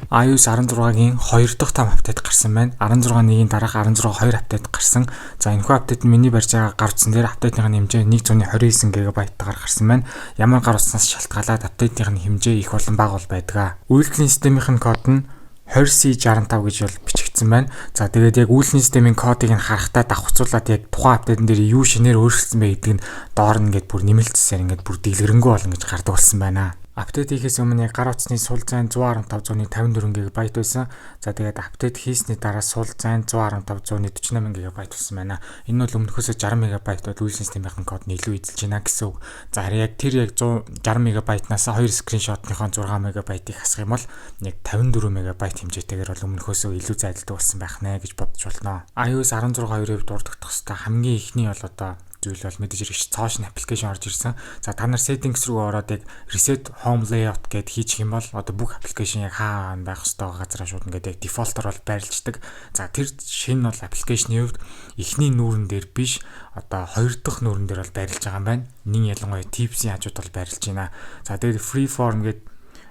iOS 16-гийн 2 дахь том update гарсан байна. 16.1-ийн дараах 16.2 update гарсан. За, энэхүү update нь миний барьж байгаа гар утсан дээр update ын хэмжээ 129 ГБ-тайгаар гарсан байна. Ямар гар утаснаас шалтгаалаад update ын хэмжээ их болон бага бол байдаг. Үйлдлийн системийн код нь 20C65 гэж бол бичигдсэн байна. За, тэгээд яг үйлдлийн системийн кодыг нь харахтаа давхцуулаад яг тухайн update н дээр юу шинээр өөрчилсөн бэ гэдэг нь доор нь ингээд бүр нэмэлтсээр ингээд бүр дэлгэрэнгүй бол ингэж гардаг болсон байна. Update хийхээс өмнө яг гар утасны сул зайн 115.54 ГБ байсан. За, тэгээд update хийсний дараа сул зайн 115.48 ГБ болсон байна. Энэ бол өмнөхөөсөө 60 МБ бол үйлдлийн системийн код нь илүү эзэлж байна гэсэн үг. За, харин яг тэр яг 160 МБ-наас 2 screenshot ныхоо 6 МБ-ыг хасах юм бол яг 54 МБ хэмжээтэйгээр бол өмнөхөөсөө илүү зайдалдаг болсон байх нэ гэж бодож болно. iOS 16.2-ийн хувьд дурддах хэвээр хамгийн эхний бол одоо зүйл бол мэдээж хэрэг цоо шинэ application орж ирсэн. За, та нар settings руу ороод яг reset home layout гэд хийчих юм бол одоо бүх application яг хаа байх ёстой газараа шууд ингээд яг default-оор бол байрлцдаг. За, тэр шинэ бол application ы хувьд эхний нүүрэн дээр биш, одоо хоёр дахь нүүрэн дээр бол байрлаж байгаа юм байна. Нин ялангуяа tips-ийн хажууд бол байрлаж байна. За, тэгээд freeform гэд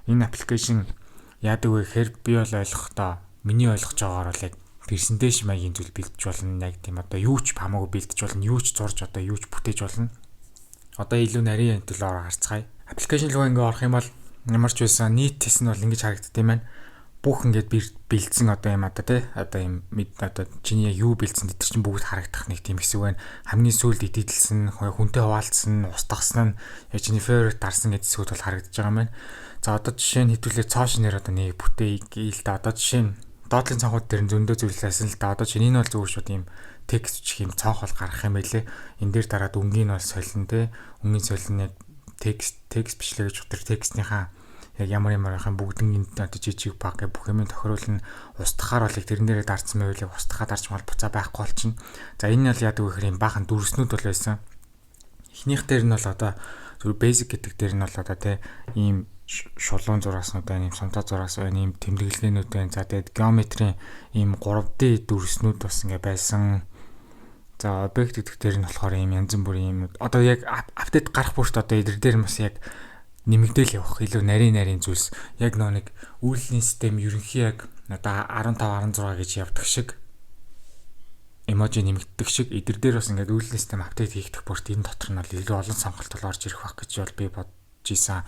энэ application яадаг вэ гэхээр би бол ойлгохдоо, миний ойлгож байгаагаар бол яг presentation маягийн зүйл бэлдэж болно. Яг тийм одоо юу ч хамаагүй бэлдэж болно. Юу ч зурж, одоо юу ч бүтээж болно. Одоо илүү нарийн төлөөр харцгаая. Application руу ингээ орох юм бол ямар ч байсан нийт тест нь бол ингэж харагддаг юм байна. Бүх ингээд бэлдсэн одоо юм одоо тий одоо юм мэд одоо чиний яг юу бэлдсэн тэр чинь бүгд харагдах нэг тийм хэсэг байна. Хамгийн сүүлд edit лсэн, хүнтэй хуваалцсан, устгасан нь, яг чиний favorite дарсан гэдэг хэсгүүд бол харагдаж байгаа юм байна. За, одоо жишээ нь хэдүүлээ цоо шинээр одоо нэг бүтээе л да. Одоо жишээ нь доотлын цонхууд дээр нь зөндөө зүйлсэн л да. Одоо чинь энэ бол зүгээр шууд ийм текст бичих юм цонх бол гаргах юм байлээ. Энэ дээр дараад өнгийн бол солино те. Өнгийн солино, яг текст бичлээ гэж тэр текстнийхаа яг ямар ямар байх юм бүгдэн одоо жижиг баг гэх бүх юм тохируулна. Устгахаар бол яг тэрэн дээрээ дарцсан байвал яг устгахаа дарч мал буцаа байхгүй болчихно. За, энэ нь бол яадаг вэ гэхээр юм баахан дүрснүүд бол байсан. Эхнийх дээр нь бол одоо зүгээр basic гэдэг дээр нь бол одоо те ийм шулуун зураснууд байна, ийм сумтаа зураас байна, ийм тэмдэглэгээнүүд байна. За, тэгээд геометрийн ийм 3D дүрснүүд бас ингээ байсан. За, объект гэдэг дээр нь болохоор ийм янз бүрийн юм одоо яг update гарах бүрт одоо эдгээр дээр бас яг нэмэгдээл явах илүү нарийн нарийн зүйлс, яг нөө нэг үйлдлийн систем ерөнхий яг одоо 15 16 гэж явдаг шиг, emoji нэмэгддэг шиг эдгээр дээр бас ингээд үйлдлийн систем update хийгдэх бүрт энэ дотор нь бол илүү олон сонголт бол орж ирэх байх гэж бол би бодож исэн.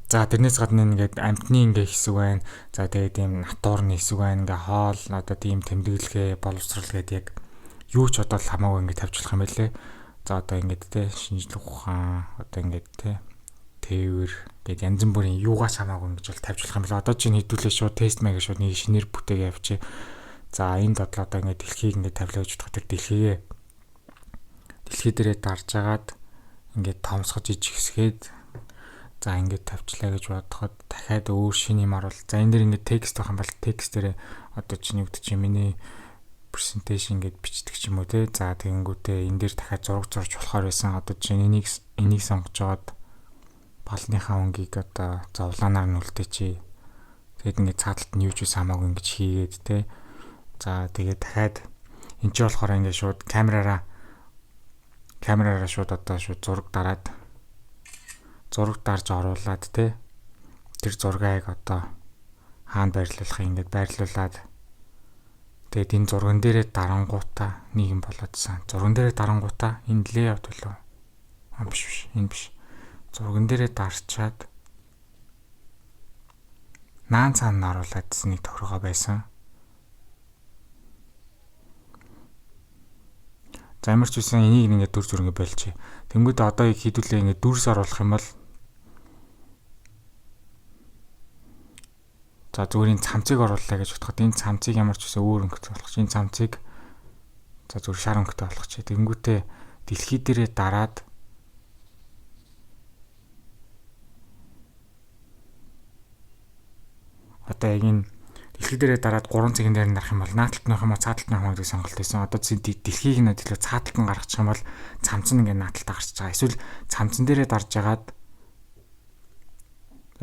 За, тэрнээс гадна ингээд амтны ингээ хэсэг байна. За, тэгээд ийм натурны хэсэг байна. Ингээ хоол, одоо тийм тэмдэглэгээ, боловсрал гэдэг яг юу ч одоо л хамаагүй ингээ тавьж болох юм байлээ. За, одоо ингээд те шинжлэх ухаан, одоо ингээд те тээвэр гээд янз бүрийн юугаач хамаагүй ингэж бол тавьж болох юм байна. Одоо чинь хэдүүлээ шууд тест маяг шууд нэг шинээр бүтээгээ явчих. За, энэ дотлоо одоо ингээд дэлхийг ингээд тавилаа гэж бодох, тэр дэлхийгээ дэлхий дээрээ дарж агаад ингээд томсгож ижигсгээд, за, ингээд тавьчлаа гэж бодоход дахиад өөр шинэ юм оруул. За, энэ дэр ингээд текст байх юм бол текст дээрээ одоо чиний гэдэг чинь миний presentation ингээд бичдэг ч юм уу те. За, тэгэнгүүтээ энэ дээр дахиад зураг зурж болохоор байсан. Одоо чинь энийг сонгож жагаад балныхаа өнгийг одоо зовлоонаар нь үлдээчи. Тэгээд ингээд цааталт нь юу ч үс хамаагүй ингэж хийгээд те. За, тэгээд дахиад энэ ч болохоор ингээд шууд камераараа шууд одоо шууд зураг дараад, зураг дарж оруулаад те, тэр зургийг одоо хаана байрлуулах юм ингээд байрлуулад, тэгээд энэ зурган дээрээ дарангуутаа нэг юм болоодсан. Зурган дээрээ дарангуутаа энэ layout болов. А, биш биш, энэ биш. Зурган дээрээ дарчаад наан цаана оруулаад нэг тохиргоо байсан. За, ямар ч үсэн энийг ингээд дүр зур ингээд болчих. Тэнгүүд одоо яг хэдүүлээ ингээд дүрс оруулах юм бол, за, зүгээр энэ цамцыг орууллаа гэж бодоход энэ цамцыг ямар ч үсэн өөр өнгөтэй болгох. Энэ цамцыг, за, зүгээр шар өнгөтэй болгох чи. Тэнгүүтээ дэлхий дээрээ дараад одоо яг энэ дэлхий дээрээ дараад 3 цагийн дээр нь дарах юм бол нааталт нөх юм уу, цааталт нөх юм уу гэдэг сонголт байсан. Одоо дэлхийг нь төлөө цааталт нь гаргачих юм бол цамц нь ингээд нааталтаа гарч байгаа. Эсвэл цамцан дээрээ дарж агаад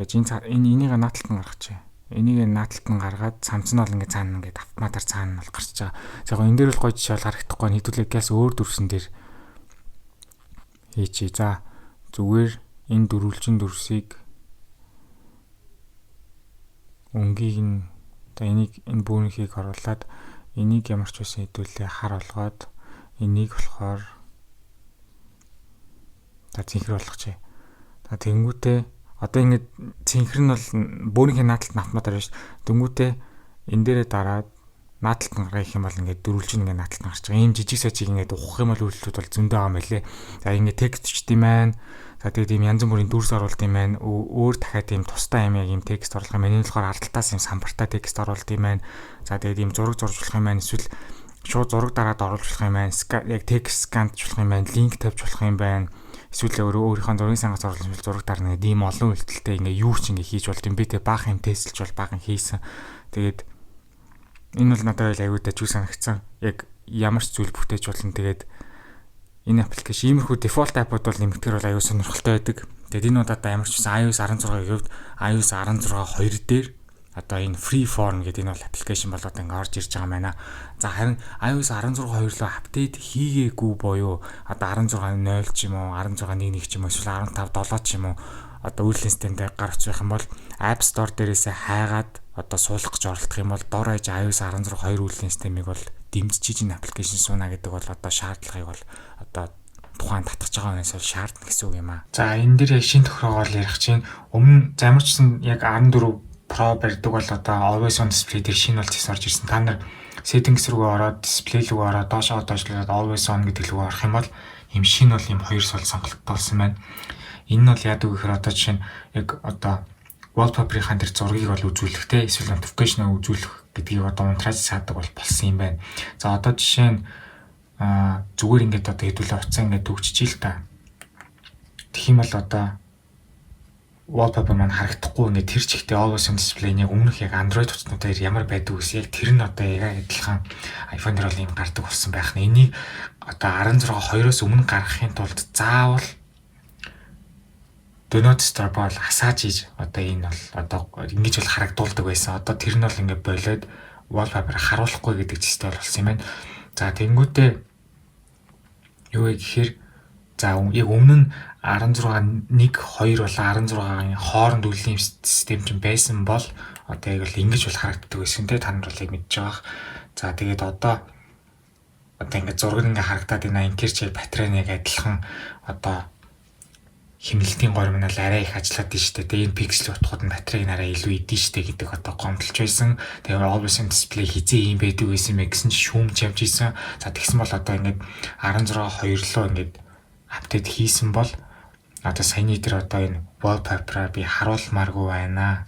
энэ энэ энийг нааталт нь гаргачих. Энийг нааталт нь гаргаад цамц нь бол ингээд цаана ингээд автоматар цаана нь бол гарч байгаа. За, яг энэ дээр бол гоё жишээ бол харагдахгүй. Хэдүүлээ газ өөр дүрсэн дээр хийчи. За, зүгээр энэ дөрвөлжин дүрсийг өнгийг нь Одоо энийг, энэ бүүнийхийг оруулаад, энийг ямар ч байсан хэдүүлээ хар болгоод, энийг болохоор за цэнхэр болгочихъя. За, тэгэнгүүтээ одоо ингэж цэнхэр нь бол бөөнийхөө наад талд нь автоматар байна шүү. Тэнгүүтээ энэ дээрээ дараад наад талд нь гаргах юм бол ингээд дөрвөлжин ингээд наад талд нь гарч байгаа. Ийм жижиг сажиг ингээд ухах юм бол үйлдэлүүд бол зөндөө байгаа юм байлээ. За, ингээд текст бичдэг юм байна. За, тэгээд ийм янз бүрийн дүрс оруулт юм байна. Өөр дахиад ийм тусдаа юм яг ийм текст оруулах юм байна. Энэ болохоор ард талаас ийм самбартай текст оруулт юм байна. За, тэгээд ийм зураг зурж болох юм байна. Эсвэл шууд зураг дараад оруулж болох юм байна. Яг текст scan ж болох юм байна. Линк тавьж болох юм байна. Эсвэл өөрөө өөрийнхөө зургийн сангаас оруулах юм зураг дарна гэдэг ийм олон үйлдэлтэй ингээ юу ч ингээ хийж болд юм би. Тэгээ баах юм тестэлж бол баахан хийсэн. Тэгээд энэ бол надад аягүй дажгүй санагдсан. Яг ямар ч зүйл бүтээж болно. Тэгээд энэ application, иймэрхүү default app-ууд бол нэмэгдэхэр бол аюу сонирхолтой байдаг. Тэгээд энэ удаад ямар ч байсан iOS 16-ийн хувьд iOS 16.2 дээр одоо энэ Freeform гэдэг энэ бол application болоод ингээ орж ирж байгаа юм байна. За, харин iOS 16.2 руу update хийгээгүй буюу одоо 16.0 ч юм уу, 16.1.1 ч юм уу, эсвэл 15.7 ч юм уу одоо үйлдлийн системээр гар утас байх юм бол App Store дээрээсээ хайгаад одоо суулгах гэж оролдох юм бол дор хаяж iOS 16.2 үйлдлийн системийг бол дэмжиж энэ application сууна гэдэг бол одоо шаардлагыг бол одоо тухайн татгаж байгаа юмээс бол шаардна гэсэн үг юм аа. За, энэ дээр яг шинэ тохиогоор ярих чинь өмнө замарчсан яг 14 Pro барьдаг бол одоо Always on display дээр шинэ бол зэс орж ирсэн. Та нар settings рүү ороод, display рүү ороод, доошоо доошлоод Always on гэдэг рүү орох юм бол ийм шинэ бол ийм хоёр сул сонголттой болсон байна. Энэ нь бол яадаг вэ гэхээр одоо жишээ нь яг одоо wallpaper-ийн тэр зургийг бол үзүүлэх те, эсвэл notification үзүүлэх гэдгийг одоо унтрааж саадаг бол болсон юм байна. За, одоо жишээ нь зүгээр ингээд одоо хэдүүлээ утсаа ингээд төгжиж л та. Тэгэх юм бол одоо wallpaper маань харагдахгүй, ингээд тэр чигтээ always on display яг өмнөх яг Android утаснуудаар ямар байдаг гэсэн яг тэр нь одоо яг адилхан iPhone дээр бол ийм гардаг болсон байх нь. Энийг одоо 16.2-оос өмнө гаргахын тулд заавал Do not disturb бол асааж хийж одоо энэ бол одоо ингэж бол харагдуулдаг байсан. Одоо тэр нь бол ингээд болоод wallpaper харуулахгүй гэдэг чигтээ болсон юм байна. За, тэгэнгүүтээ юу вэ гэхээр за яг өмнө нь 16 1 2 болон 16-ын хооронд үеийн систем чинь байсан бол одоо яг л ингэж бол харагддаг байсан те, та нар бол яг мэдж байгаа. За, тэгээд одоо ингээд зураг ингээ харагдаад байна. Инкер чи батарей нэг адилхан одоо хэмнэлтийн горим нь л арай их ажиллаад байна шүү дээ. Тэгээ энэ пиксел утгууд нь батарейг нь арай илүү идэв шүү дээ гэдэг одоо гомдолж байсан. Тэгээ always on display хизээ ийм байдаг байсан мэ гэсэн чи шүүмж явж исэн. За, тэгсэн бол одоо ингээд 16 2 руу ингээд update хийсэн бол одоо саяны дээр одоо энэ wallpaper-аа би харуулмааргүй байна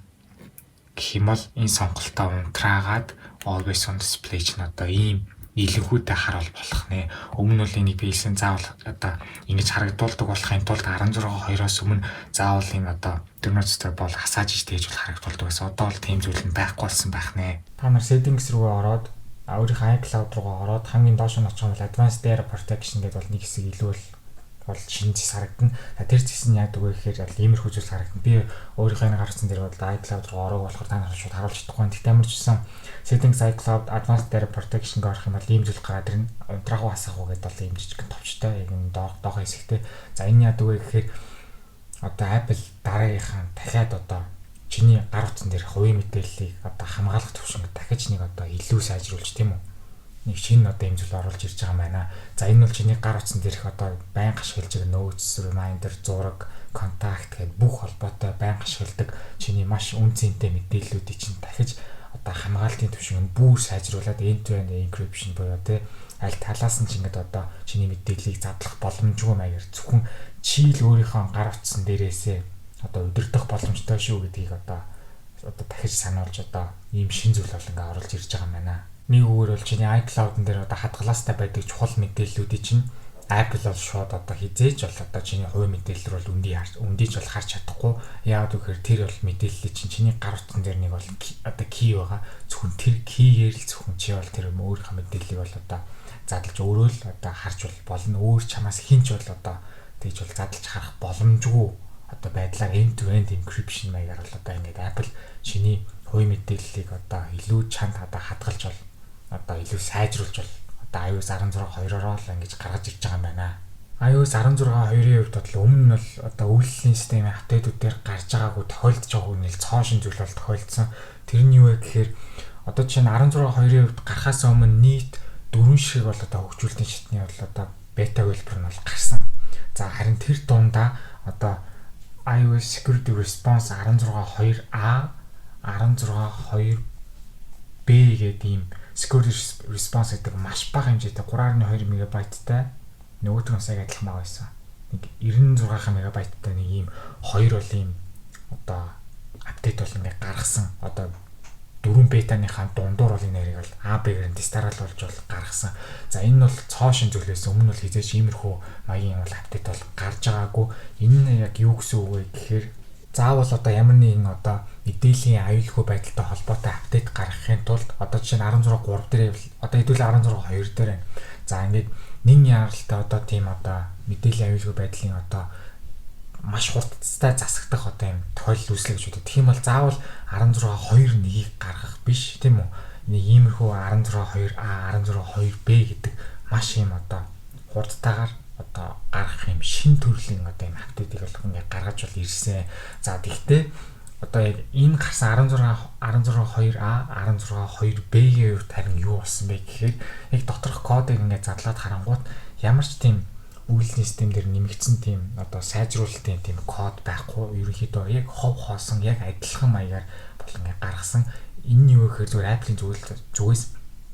гэх юм бол энэ сонголтоо унтраагаад always on display чинь одоо ийм нийлэнхүйтэй харуул болох нэ. Өмнө нь бол энийг би хэлсэн, заавал одоо ингэж харагдуулдаг болохын тулд 16 2-оос өмнө заавал энэ одоо do not disturb бол асааж иж тэгж бол харагдуулдаг байсан. Одоо бол тийм зүйл нь байхгүй болсон байх нэ. Та нар settings рүү ороод, өөрийнхөө iCloud руугаа ороод, хамгийн доош нь очих юм бол Advanced Data Protection гэдэг бол нэг хэсэг илүү л бол шинэ зэс харагдана. Тэр зэс нь яадаг вэ гэхээр бол иймэрхүү зүйл харагдана. Би өөрийнхөө энэ гаргасан дээр бол iCloud руу ороог болохоор та нар шууд харуулж чадахгүй. Гэхдээ ямар ч гэсэн Settings, iCloud, Advanced Data Protection гэх орох юм бол ийм зүйл гараад ирнэ. Унтраах уу асаах уу гэдэг бол ийм жижигхэн товчтой яг энэ доохоо хэсэгтэй. За, энэ яадаг вэ гэхээр одоо Apple дараагийнхаа дахиад одоо чиний гар утсан дээр хувийн мэдээллийг одоо хамгаалах төвшинг дахиж нэг одоо илүү сайжруулж, тийм үү, нэг шинэ одоо юм зүйл оруулж ирж байгаа юм байна. За, энэ бол чиний гар утсан дээрх одоо байнга ашиглаж байгаа notes, reminder, зураг, contact гэдэг бүх холбоотой байнга ашигладаг чиний маш үн цэнтэй мэдээллүүдийг чинь дахиж одоо хамгаалтын түвшинг нь бүр сайжруулад end to end encryption буюу тий аль талаас нь ч ингээд одоо чиний мэдээллийг задлах боломжгүй маягаар зөвхөн чи л өөрийнхөө гар утсан дээрээсээ одоо удирдах боломжтой шүү гэдгийг одоо дахиж сануулж одоо ийм шин зүйл бол ингээ оруулж ирж байгаа юм байна. Нэг үгээр бол чиний iCloud-н дээр одоо хадгалаастай байдаг чухал мэдээллүүдийг чинь Apple бол шууд одоо хизээж бол одоо чиний хувийн мэдээлэл рүү өндийж бол харж чадахгүй. Яагаад гэхээр тэр бол мэдээллийг чинь чиний гар утсан дээр нэг бол одоо key байгаа. Зөвхөн тэр key-гээр л зөвхөн чи бол тэр өөрийнхөө мэдээллийг бол одоо задлж өөрөө л одоо харж бол болно. Өөр чамаас хинч бол одоо тэгж бол задлж харах боломжгүй одоо байдлаар end to end encryption маягаар бол одоо ингээд Apple чиний хувийн мэдээллийг одоо илүү чанд одоо хадгалж бол одоо илүү сайжруулж бол одоо iOS 16.2-ороо л ингэж гаргаж ирж байгаа юм байна. iOS 16.2-ын хувьд бол өмнө нь бол одоо үйлдлийн системийн update үүд дээр гарч байгаагүй, тохиолдож байгаагүй нэг цоо шин зүйл бол тохиолдсон. Тэр нь юу вэ гэхээр Одоо жишээ нь 16.2-ын хувьд гарахаас өмнө нийт дөрвөн ширхэг бол одоо хөгжүүлэлтийн шатны бол одоо бета хэлбэр нь бол гарсан. За, харин тэр дундаа одоо iOS Security Response 16.2a, 16.2b гэдэг ийм Security Response гэдэг маш бага хэмжээтэй 3.2 мегабайттай, нөгөөх нь бас яг адилхан бага байсан. Нэг 96 мегабайттай нэг ийм хоёр бол ийм одоо update бол ингээд гаргасан. Одоо дөрвөн бетаныхаа дундуур бол энэ хоёрыг бол А Б-гээр нь дистаралуулж бол гаргасан. За, энэ нь бол цоо шинэ зүйл байсан. Өмнө нь бол хэзээ ч иймэрхүү маягийн бол update бол гарч байгаагүй. Энэ нь яг юу гэсэн үг вэ гэхээр заавал одоо ямар нэгэн одоо мэдээллийн аюулгүй байдалтай холбоотой update гаргахын тулд одоо жишээ нь 16 3 дээр, одоо хэдүүлээ 16 2 дээр байна. За, ингээд нэн яаралтай одоо тийм одоо мэдээллийн аюулгүй байдлын одоо маш хурдтай засагдах одоо юм тохиолдол үүслээ гэж боддог. Тэгэх юм бол заавал 16 2 1-ийг гаргах биш, тийм үү? Нэг иймэрхүү 16 2А, 16 2Б гэдэг маш юм одоо хурдтайгаар одоо гаргах юм шинэ төрлийн одоо юм update ыг бол ингээд гаргаж бол ирсэн. За, тэгтээ одоо яг энэ гарсан 16 16 2А, 16 2Б-ийн хувьд харин юу болсон бэ гэхээр яг доторх кодыг ингээд задлаад харангуут ямар ч тийм үйлдлийн систем дээр нэмэгдсэн тийм одоо сайжруулалтын тийм код байхгүй, ерөнхийдөө яг хов хоосон, яг адилхан маягаар бол ингээд гаргасан. Энэ нь юу гэхээр зүгээр Apple-ийн зүгээс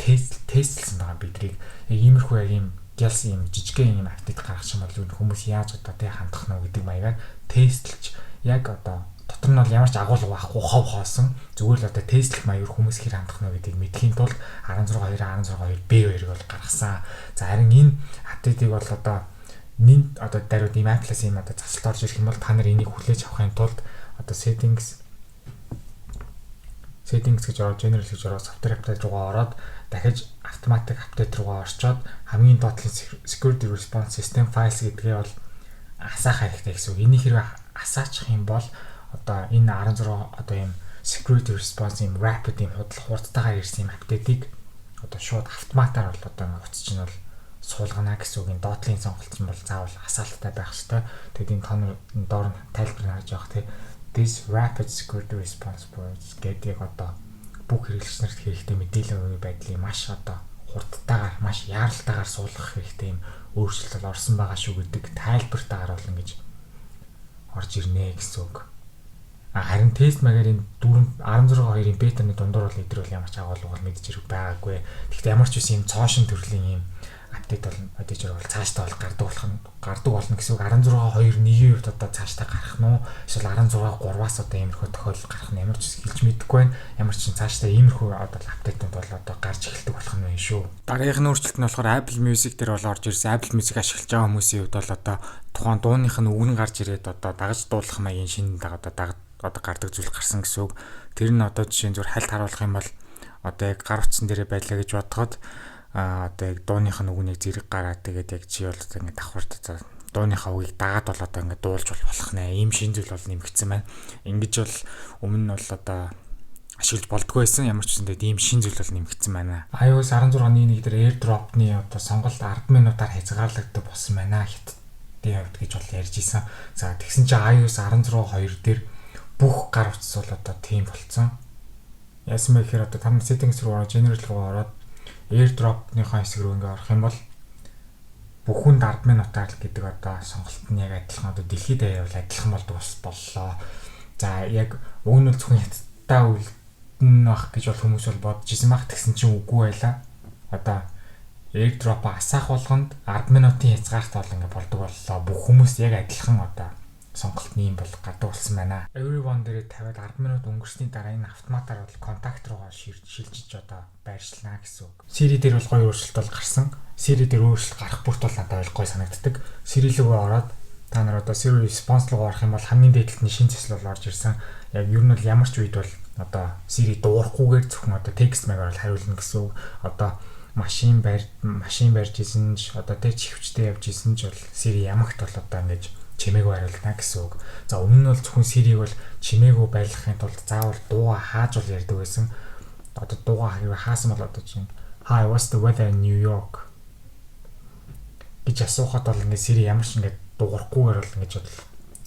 тестлсэн байгаа биднийг. Яг иймэрхүү яг ийм гялс ийм жижигхэн ийм update гаргах юм бол хүмүүс яаж одоо тий хандах нь гэдэг маягаар тестлж, яг одоо дотор нь бол ямар ч агуулга байхгүй, хов хоосон, зүгээр л одоо тестлэх маягаар хүмүүс хэр хандах нь гэдгийг мэдэхийн тулд 16 2 16 2 B 2-ыг бол гаргасан. За, харин энэ update ыг бол одоо нин одоо даруйд ийм Apple-аас ийм одоо засалт орж ирэх юм бол та нар энийг хүлээж авахын тулд одоо settings гэж ороод, general гэж ороод, software update руугаа ороод, дахиж automatic update руугаа орчоод хамгийн доод талын security response system files гэдгээ бол асаах хэрэгтэй гэсэн үг. Энийг хэрвээ асаачих юм бол одоо энэ 16 одоо ийм security response ийм rapid ийм худал хурдтайгаар ирсэн ийм update ыг одоо шууд автоматар бол одоо утас чинь бол суулгана гэсэн үг. Энэ доод талын сонголт нь бол заавал асаалттай байх ёстой. Тэгэд энэ тонор доор нь тайлбар нь харж байгаа тий. This rapid security response boards гэдэг одоо бүх хэрэглэгч нарт хэрэгтэй мэдээллийн байдлыг маш одоо хурдтайгаар, маш яаралтайгаар суулгах хэрэгтэй юм өөрчлөлт орсон байгаа шүү гэдэг тайлбартайгаар бол ингэж орж ирнэ гэсэн үг. А харин тест маягаар энэ 4 16 2-ын бетаны дундуур бол эдгээр бол ямар ч агуулга бол мэдж хэрэг байгаагүй. Тэгэхдээ ямар ч үсэн юм цоо шинэ төрлийн юм update бол мэдээж бол цаашдаа бол гардаг болох нь гардаг болно гэсэн үг. 16 2 1-ийн хувьд одоо цаашдаа гарах нь уу, эсвэл 16 3-аас одоо иймэрхүү тохиолдол гарах нь ямар ч хэлж мэдэхгүй байна. Ямар ч цаашдаа иймэрхүү одоо update нууд бол одоо гарч эхэлдэг болох нь байна шүү. Дараагийнх нь өөрчлөлт нь болохоор Apple Music дээр бол орж ирсэн. Apple Music ашиглаж байгаа хүмүүсийн хувьд бол одоо тухайн дууных нь үг нь гарч ирээд одоо дагаж дуулах маягийн шинэ одоо даг одоо гардаг зүйл гарсан гэсэн үг. Тэр нь одоо жишээ нь зүгээр хальт харуулах юм бол одоо яг гар утсан дээрээ байлаа гэж бодоход одоо яг дууных нь үгнийг зэрэг гараад, тэгээд яг чи бол одоо ингээд давхарт одоо дууныхаа үгийг дагаад бол одоо ингээд дуулж болох нэ. Ийм шинэ зүйл бол нэмэгдсэн байна. Ингэж бол өмнө нь бол одоо ашиглаж болдгоо байсан. Ямар ч гэсэн тэгээд ийм шинэ зүйл бол нэмэгдсэн байна. iOS 16.1 дээр AirDrop-ны одоо сонголт 10 минутаар хязгаарлагддаг болсон байна. Хятадын хувьд гэж бол ярьж исэн. За, тэгсэн чинь iOS 16.2 дээр бүх гар утас бол одоо тийм болцсон. Яасан бэ гэхээр одоо та нар settings руу ороод, general руу ороод, AirDrop-ныхаа хэсэг рүү ингээ орох юм бол бүхэнд 10 минутаар л гэдэг одоо сонголт нь яг адилхан, одоо дэлхийд даяар бол адилхан болдог бас боллоо. За, яг уг нь бол зөвхөн хятадтай үлдэн байх гэж бол хүмүүс бол бодож исэн баг. Тэгсэн чинь үгүй байлаа. Одоо AirDrop асаах болгонд 10 минутын хязгаарт бол ингээ болдог боллоо. Бүх хүмүүс яг адилхан одоо сонголт нь юм бол гардаг болсон байна. Everyone дээрээ тавиад 10 минут өнгөрсний дараа энэ автоматар бол контакт руугаа шилжиж одоо байршилна гэсэн үг. Siri дээр бол гоё өөрчлөлт бол гарсан. Siri дээр өөрчлөлт гарах бүрт бол надад бол гоё санагддаг. Siri рүүгээ ороод та нар одоо Siri response руу орох юм бол хамгийн дээд талд нь шинэ зэсэл бол орж ирсэн. Яг ер нь бол ямар ч үед бол одоо Siri дуурахгүйгээр зөвхөн одоо текст маягаар бол хариулна гэсэн үг. Одоо машин барьж исэн ч, одоо тэ чихвчтэй явж исэн ч бол Siri ямагт бол одоо ингэж чимээгүй хариулна гэсэн үг. За, өмнө нь бол зөвхөн Siri-г бол чимээгүй байлгахын тулд заавал дууга хааж бол ярьдаг байсан. Одоо дууга хэрвээ хаасан бол одоо чинь "Hi, what's the weather in New York?" гэж асуухад бол ингээд Siri ямар ч ингээд дуугарахгүйгээр бол ингэж бол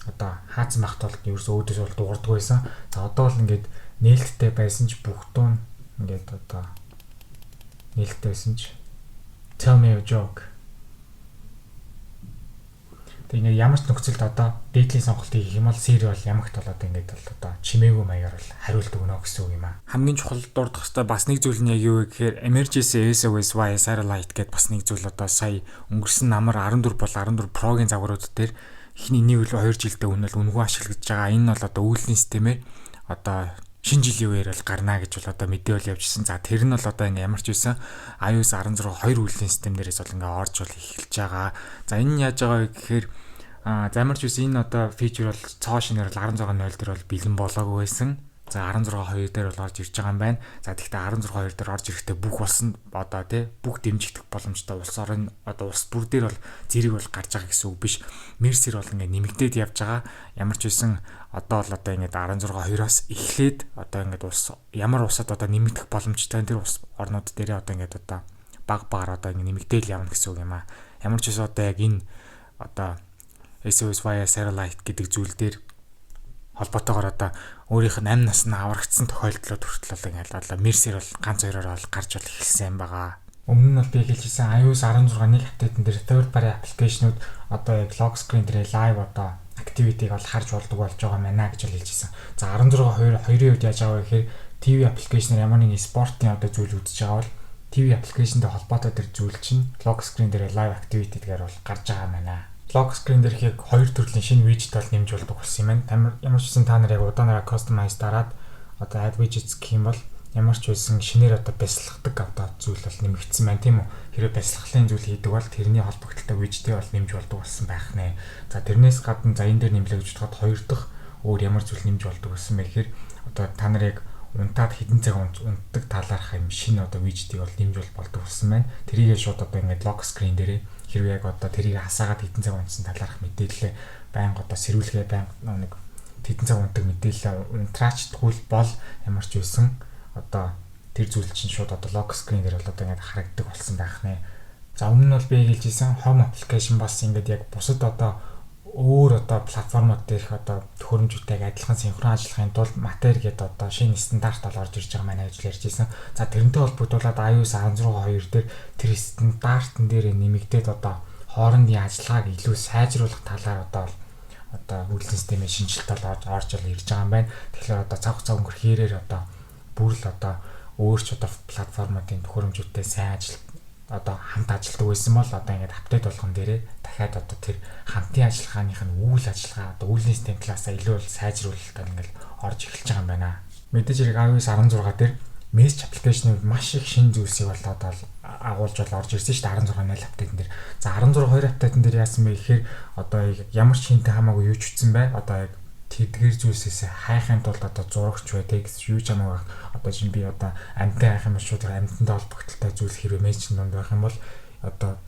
одоо хаацсан байх тул ерөөсөө өөдөөс бол дуугардаг байсан. За, одоо бол ингээд нээлттэй байсан ч бүх дуун Ингээд одоо нээлттэй байсан ч "Tell me a joke." Тэг ингээд ямар ч нөхцөлд одоо дээдлийн сонголтыг хийх юм бол Siri бол ямагт бол одоо ингээд бол одоо чимээгүй маягаар бол хариулт өгнө гэсэн үг юм аа. Хамгийн чухал дурдах хэвээр бас нэг зүйл нь яг юу вэ гэхээр Emergency SOS via Satellite гэдээ бас нэг зүйл одоо сая өнгөрсөн намар 14 бол 14 Pro-гийн загварууд дээр эхний 1 2 жилдээ үнэл үнэгүй ашиглаж байгаа. Энэ нь бол одоо үйлдлийн системээр одоо шинэ жилийн үеэр бол гарна гэж бол одоо мэдээ бол явжсэн. За, тэр нь бол одоо ингээ ямар ч байсан iOS 16 2 үйлдлийн систем дээрээс бол ингээ орж бол эхэлж байгаа. За, энэ нь яаж байгаа вэ гэхээр за ямар ч байсан энэ одоо feature бол цоо шинээр бол 16.0 дээр бол бэлэн болоогүй байсан. За, 16.2 дээр бол орж ирж байгаа юм байна. За, тэгэхдээ 16.2 дээр орж ирэхдээ бүх улс нь одоо тий бүх дэмжигдэх боломжтой улс орон одоо улс бүр дээр бол зэрэг бол гарч байгаа гэсэн үг биш. Мерсер бол ингээ нэмэгдээд явж байгаа. Ямар ч байсан одоо л одоо ингээд 16.2-оос эхлээд одоо ингээд улс ямар улсад одоо нэмэгдэх боломжтой тэр улс орнууд дээрээ одоо ингээд одоо баг багаар одоо ингээ нэмэгдээл явна гэсэн үг юм аа. Ямар ч байсан одоо яг энэ одоо SOS via satellite гэдэг зүйл дээр холбоотойгоор одоо өөрийнх нь амь нас нь аврагдсан тохиолдлууд хүртэл бол ингээд одоо Мерсер бол ганц хоёроор бол гарч бол эхэлсэн юм байгаа. Өмнө нь бол би хэлжсэн, iOS 16 нэг update дээр third party application-ууд одоо яг lock screen дээр live одоо activity-г бол харж болдог болж байгаа байна гэж бол хэлжсэн. За, 16 2 2-ын үед яаж байгаа вэ гэхээр TV application-аар ямар нэгэн спортын одоо зүйл үзэж байгаа бол TV application-тэй холбоотой тэр зүйл чинь lock screen дээр live activity гэдгээр бол гарч байгаа байна. Lock screen дээрх яг хоёр төрлийн шинэ widget бол нэмж болдог болсон юм байна. Ямар ч байсан та нар яг удаанаараа customize дараад одоо add widgets гэх юм бол ямар ч байсан шинээр одоо бясалгадаг одоо зүйл бол нэмэгдсэн байна, тийм үү? Хэрвээ бясалгалын зүйл хийдэг бол тэрний холбогдлолтой widget-ийг бол нэмж болдог болсон байх нэ. За, тэрнээс гадна, за, энэ дээр нэмлээ гэж бодоход хоёр дахь өөр ямар зүйл нэмж болдог болсон бэ гэхээр одоо та нар яг унтаад хэдэн цаг унтдаг талаарх юм шинэ одоо widget-ийг бол нэмж бол болдог болсон байна. Тэрийгээ шууд одоо ингээд lock screen дээрээ хэрвээ яг одоо тэрийг хасаагаад хэдэн цаг унтсан талаарх мэдээлэлээ байнга одоо сэрүүлгээ, байнга нэг хэдэн цаг унтдаг мэдээлэлээ унтраачдгүй бол ямар ч байсан одоо тэр зүйл чинь шууд одоо lock screen дээр бол одоо ингээд харагддаг болсон байх нэ. За, өмнө нь бол би хэлжсэн, home application бас ингээд яг бусад одоо өөр одоо платформуд дээрх одоо төхөөрөмжүүдтэйг адилхан синхрон ажиллахын тулд Matter гэдэг одоо шинэ стандарт бол орж ирж байгаа маань гэж ярьж байсан. За, тэрнтэй холбогдуулаад iOS 16.2 дээр тэр стандартн дээр нэмэгдээд одоо хоорондын ажиллагааг илүү сайжруулах талаар одоо үйлдлийн системийн шинэчлэлт бол орж бол ирж байгаа юм байна. Тэгэхээр одоо цаг хугацаа өнгөрөхөөрээр одоо бүр л одоо өөр ч одоо платформуудын төхөөрөмжүүдтэй сайн ажил одоо хамт ажилладаг байсан бол одоо ингээд update болгон дээрээ дахиад одоо тэр хамтын ажиллагааных нь үйл ажиллагаа одоо үйлдлийн систем талаасаа илүү бол сайжруулалтаар ингээд орж эхэлж байгаа юм байна. Мэдээж хэрэг iOS 16 дээр message application-ы маш их шинэ зүйлсийг бол одоо агуулж бол орж ирсэн шүү дээ 16.0 update дээр. За, 16.2 update дээр яасан бэ гэхээр одоо ямар ч шинэтэй хамаагүй юу ч үтсэн бай. Одоо яг тэдгэр зүйлсээс хайхын тулд одоо зурагч бай, текст юу ч хамаагүй одоо чинь би одоо амьтан хайх юм бол шууд тэр амьтантай холбогдлолтой зүйл хэрвээ мессежийн дунд байх юм бол одоо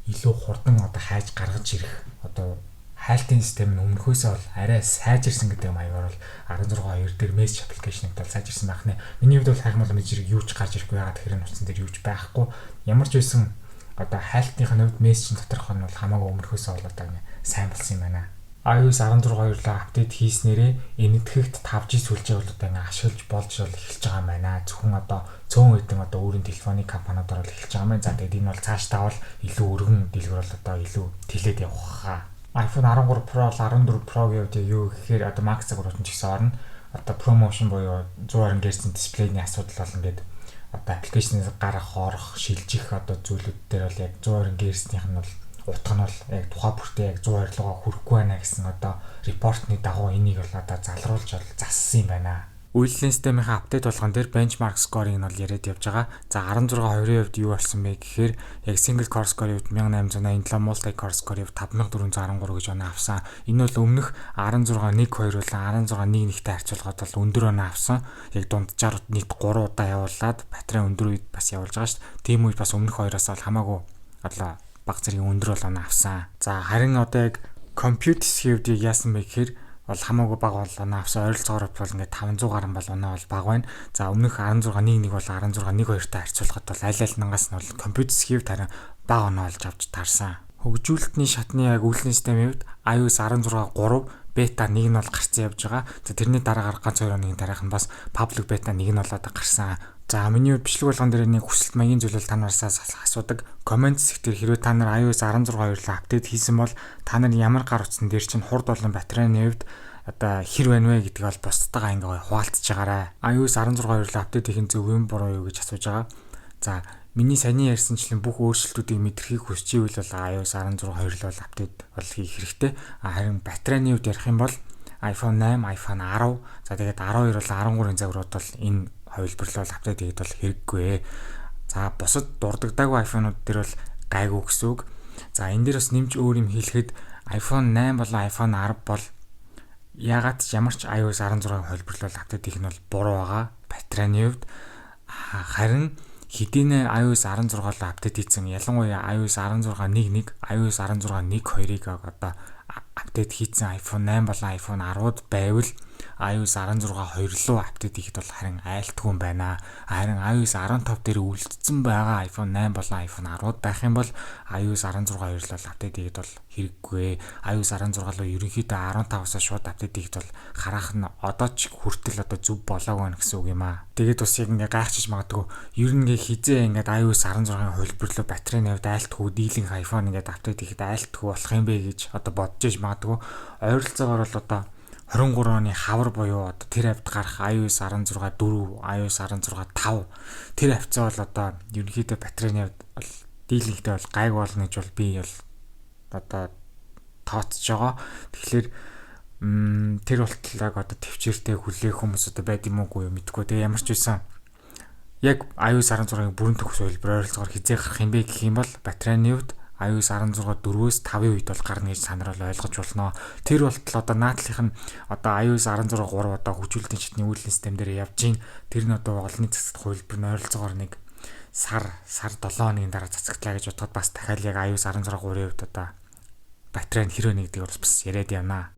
илүү хурдан одоо хайж гаргаж ирэх одоо хайлтын систем нь өмнөхөөсөө бол арай сайжирсан гэдэг маягаар бол 16.2 дээр message application-ыг бол сайжирсан байх нэ. Миний хувьд бол хайх юм бол мэдээж юу ч гарч ирэхгүй, яагаад тэгэхээр нутсан дээр юу ч байхгүй. Ямар ч байсан одоо хайлтын хувьд мессежийн доторх нь бол хамаагүй өмнөхөөсөө бол одоо сайн болсон юм байна. iOS 16.2 руу update хийснээрээ Энэтхэгт 5G сүлжээ бол одоо ингээ ашиглаж болж бол эхэлж байгаа юм байна. Зөвхөн одоо цөөн хэдэн одоо өөрийн телефоны компаниудаар бол эхэлж байгаа юм байна. За, тэгээд энэ бол цаашдаа бол илүү өргөн дэлгэр бол одоо илүү тэлээд явах хаа. iPhone 13 Pro, 14 Pro-гийн хувьд юу гэхээр одоо Max загварууд нь ч гэсэн орно. Одоо ProMotion буюу 120 Hz-ийн дисплейний асуудал бол ингээд одоо application ээс гарах, орох, шилжих одоо зүйлүүд дээр бол яг 120 Hz-ийнх нь бол утга нь бол яг тухай бүртээ яг 120 руугаа хүрэхгүй байна гэсэн одоо report ны дагуу энийг бол одоо залруулж бол зассан юм байна. Үйлдлийн системийн update болгон дээр benchmark score-ыг нь бол яриад явж байгаа. За, 16.2-ын хувьд юу болсон бэ гэхээр яг single core score-ийн хувьд 1887, multi core score-ийн хувьд 5413 гэж оноо авсан. Энэ бол өмнөх 16.1.2 болон 16.1.1-тэй харьцуулахад бол өндөр оноо авсан. Яг дунджаар нийт 3 удаа явуулаад батарей өндөр үед бас явуулж байгаа шүү дээ. Тийм үед бас өмнөх хоёроос бол хамаагүй одоо баг зэргийн өндөр бол оноо авсан. За, харин одоо яг compute хэсгийн хувьд яасан бэ гэхээр бол хамаагүй бага бол оноо авсан. Ойролцоогоор бол ингээд 500 гаруй бол оноо бол бага байна. За, өмнөх 16.1.1 бол 16.1.2-тай харьцуулахад бол аль альнангаас нь бол compute хэсгийн хувьд харин бага оноо олж авч таарсан. Хөгжүүлэлтний шатны яг үйлдлийн системийн хувьд iOS 16.3 бета 1 нь бол гарцсан явж байгаа. За, тэрний дараагаар ганц 2 хоногийн дараах нь бас public beta 1 нь бол одоо гарсан. За, миний бичлэг болгон дээр нэг хүсэлт маягийн зүйлэл та нараас асуудаг. Comment хэсгээр хэрвээ та нар iOS 16.2 руу update хийсэн бол та нар ямар гар утсан дээр чинь хурд болон батарейны хувьд одоо хэр байна вэ гэдгийг бол бусдтайгаа ингээ хуваалцаж байгаарай. iOS 16.2 руу update хийх нь зөв юм буруу юу гэж асууж байгаа. За, миний саяны ярьсанчлан бүх өөрчлөлтүүдийг мэдрэхийг хүсч ивэл бол iOS 16.2 л бол update бол хийх хэрэгтэй. Харин батарейны хувьд ярих юм бол iPhone 8, iPhone 10, за тэгээд 12 бол 13-ын загварууд бол энэ хувилбарлал бол update хийхэд бол хэрэггүй. За, бусад дурддаггүй iPhone-ууд дээр бол гайгүй гэсэн үг. За, энэ дээр бас нэмж өөр юм хэлэхэд iPhone 8 болон iPhone 10 бол ягаад ч ямар ч iOS 16-ын хувилбарлал update хийх нь бол буруу байгаа. Батарейны хувьд харин хэдийнэ iOS 16 л update хийсэн, ялангуяа iOS 16.1.1, iOS 16.1.2-ыг одоо update хийсэн iPhone 8 болон iPhone 10-ууд байвал iOS 16.2 руу update хийхэд бол харин айлтгүй юм байна. Харин iOS 15 дээр үлдсэн байгаа iPhone 8 болон iPhone 10-ууд байх юм бол iOS 16.2 л бол update хийхэд бол хэрэггүй. iOS 16 руу ерөнхийдөө 15-аас шууд update хийхэд бол хараах нь одоо ч хүртэл одоо зөв болоогүй байна гэсэн үг юм аа. Тэгээд бас яг ингээ гайхчих магадгүй. Ер нь ингээ хизээ ингээд iOS 16-ын хувилбар руу батарейны хувьд айлтгүй дийлэнх iPhone ингээд update хийхэд айлтгүй болох юм бэ гэж одоо бодож иж магадгүй. Ойролцоогоор бол одоо 23 оны хавар буюу одоо тэр хавьд гарах iOS 16 4, iOS 16 5 тэр хавцаа бол одоо ерөнхийдөө батарейны хувьд бол дийлэнхтэй бол гайг болно гэж бол би бол одоо тооцож байгаа. Тэгэхээр тэр болтол яг одоо төвчээртэй хүлээх хүмүүс одоо байд юм уугүй юу мэдгүй. Тэгээ ямар ч байсан яг iOS 16-ын бүрэн төгс хувилбар ойролцоогоор хизээ гарах юм бэ гэх юм бол батарейны хувьд iOS 16 4-өөс 5-ын үед бол гарна гэж санаар бол ойлгож болно. Тэр болтол одоо наадлынх нь одоо iOS 16 3 одоо хөгжүүлэлтийн шатны үйлдлийн систем дээр явж гин. Тэр нь одоо олонний цацагт хувилбар нь ойролцоогоор нэг сар сар 7 хоногийн дараа цацагдлаа гэж бодоход бас дахиад яг iOS 16 3-ын үед одоо батарей нь хэр байна гэдгийг бас яриад явна.